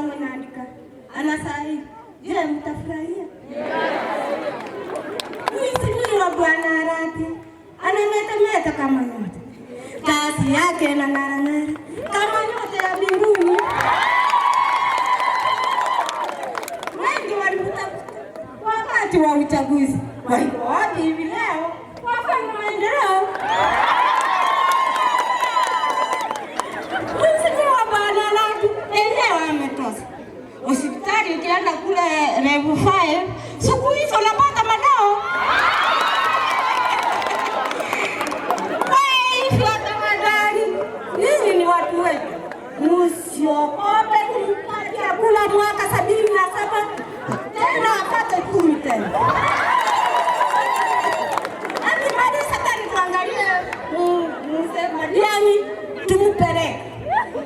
wangu naandika, anasahi. Je, mtafurahia? Mheshimiwa Bwana Arati anametameta kama nyota, kazi yake na ng'ara kama nyota ya mbinguni. Wengi walimtafuta wakati wa uchaguzi, walikuwa wapi hivi leo wafanya maendeleo? Mheshimiwa Bwana Arati enyewe ametosa hospitali, ukienda kule level 5 siku hizo unapata madawa. Tafadhali, ninyi ni watu wetu, msiogope kumpatia kula mwaka 77 tena apate 10 tena. Akimaliza tena tuangalie mzee Madiani tumpeleke.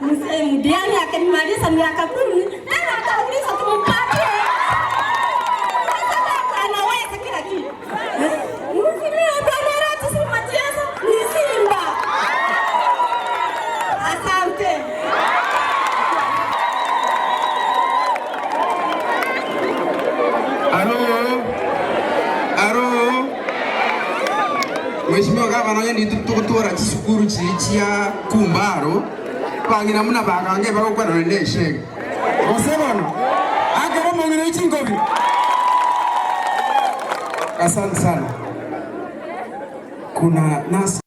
Mzee Madiani akimaliza miaka 10 tena atauliza tumpatie. Kwa sababu anaweza kila kitu. Mheshimiwa Bwana Arati si mchezo, ni simba. Asante. Aro, aro. Mheshimiwa Gavana onye tugutura chisukuru chiri chia kumbaro bangina muna bakange bagokwana nende eshege gose bono akero mong'ina chingobi. Asante sana. Kuna nasi